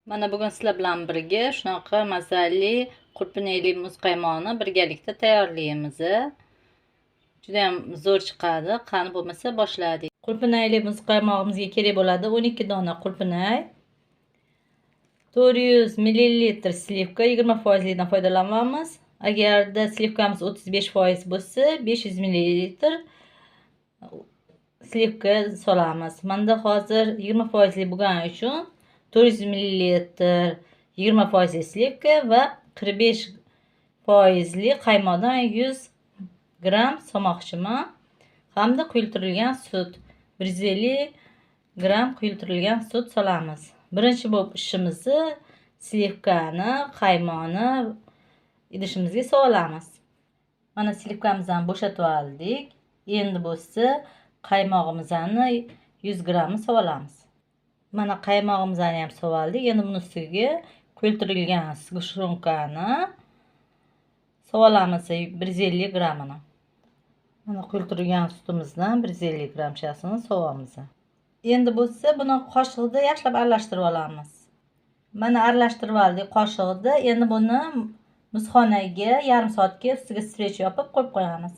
Mana bugun sizlar bilan birga shunaqa mazali qulpinayli muzqaymoqni birgalikda tayyorlaymiz. Juda ham zo'r chiqadi. Qani bo'lmasa boshladik. Qulpinayli muzqaymog'imizga kerak bo'ladi 12 dona qulpinay, 400 ml sливка, 20% likdan foydalanamiz. Agarda sливкamiz 35% bo'lsa, 500 ml sливка solamiz. Menda hozir 20% lik bo'lgani uchun 400 ml 20% sливка va 45% lik qaymoqdan 100 gramm solmoqchiman. Hamda quyiltirilgan sut 150 gramm quyiltirilgan sut solamiz. Birinchi bo'lib ishimizni sливкani, qaymoqni idishimizga solamiz. Mana sливкamizni bo'shatib oldik. Endi bo'lsa qaymog'imizni 100 grammni solamiz. Mana qaymog'imizni ham soldik. Endi buni ustiga quyiltirilgan sgushunkani solamiz 150 grammini. Mana quyiltirilgan sutimizdan 150 grammchasini solamiz. Endi bo'lsa buni qoshiqda yaxshilab aralashtirib olamiz. Mana aralashtirib oldik qoshiqda. Endi buni muzxonaga yarim soatga ustiga strech yopib qo'yib qo'yamiz.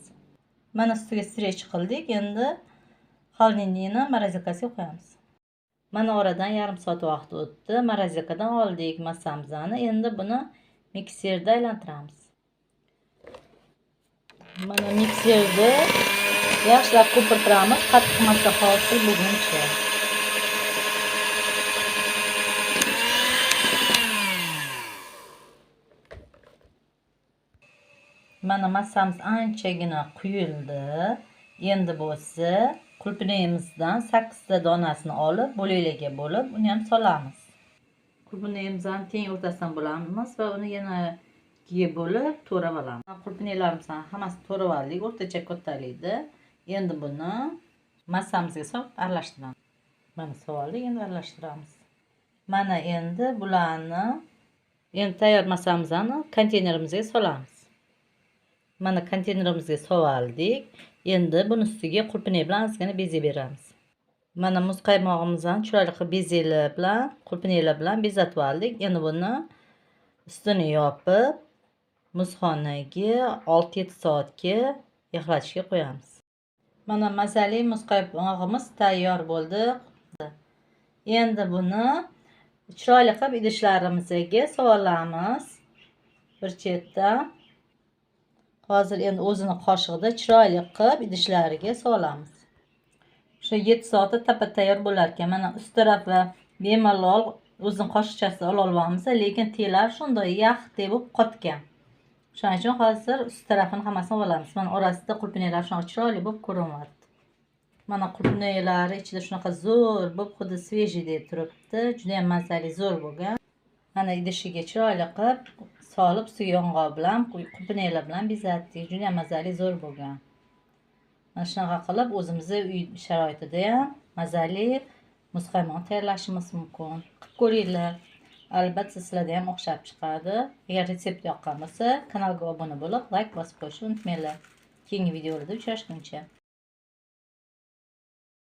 Mana ustiga strech qildik. Endi xolodilnikni morozilkasiga qo'yamiz. Mana oradan yarim soat vaqt o'tdi. Morozilkadan oldik massamizni. Endi buni mikserda aylantiramiz. Mana mikserda yaxshilab ko'pirtiramiz, qattiq massa hosil bo'lguncha. Mana massamiz anchagina quyildi. Endi bo'lsa qulpinayimizdan 8 ta donasini olib, bo'laklarga bo'lib, uni ham solamiz. Qulpinayimizni teng o'rtasidan bo'lamiz va uni yana ikkiga bo'lib to'rab olamiz. Qulpinaylarimizni hammasini to'rab oldik, o'rtacha kattalikda. Endi buni massamizga solib aralashtiramiz. Mana soldik, endi aralashtiramiz. Mana endi bularni endi tayyor massamizni konteynerimizga solamiz. Mana konteynerimizga soldik. Endi buni ustiga qulpinay bilan ozgina bezak beramiz. Mana muzqaymog'imizni chiroyli qilib bezaklar bilan, qulpinaylar bilan bezatib oldik. Endi buni ustini yopib, muzxonaga 6-7 soatga yaxlatishga qo'yamiz. Mana mazali muzqaymog'imiz tayyor bo'ldi. Endi buni chiroyli qilib idishlarimizga solamiz. Bir chetdan. Hozir endi o'zini qoshiqda chiroyli qilib idishlariga solamiz. O'sha 7 soatda tapa tayyor bo'lar ekan. Mana ust tarafi bemalol o'zini qoshiqchasida ola olamiz, lekin telar shunday yaxdek bo'lib qotgan. Shuning uchun hozir ust tarafini hammasini olamiz. Mana orasida qulpinaylar shunaqa chiroyli bo'lib ko'rinyapti. Mana qulpinaylari ichida shunaqa zo'r bo'lib, xuddi svejiydek turibdi. Juda ham mazali zo'r bo'lgan. Mana idishiga chiroyli qilib solib, ustiga yong'oq bilan, qulpinaylar bilan bezatdik. Juda ham mazali zo'r bo'lgan. Mana shunaqa qilib o'zimizni uy sharoitida ham mazali muzqaymoq tayyorlashimiz mumkin. Qilib ko'ringlar. Albatta sizlarda ham o'xshab chiqadi. Agar retsept yoqqan bo'lsa, kanalga obuna bo'lib, like bosib qo'yishni unutmanglar. Keyingi videolarda uchrashguncha.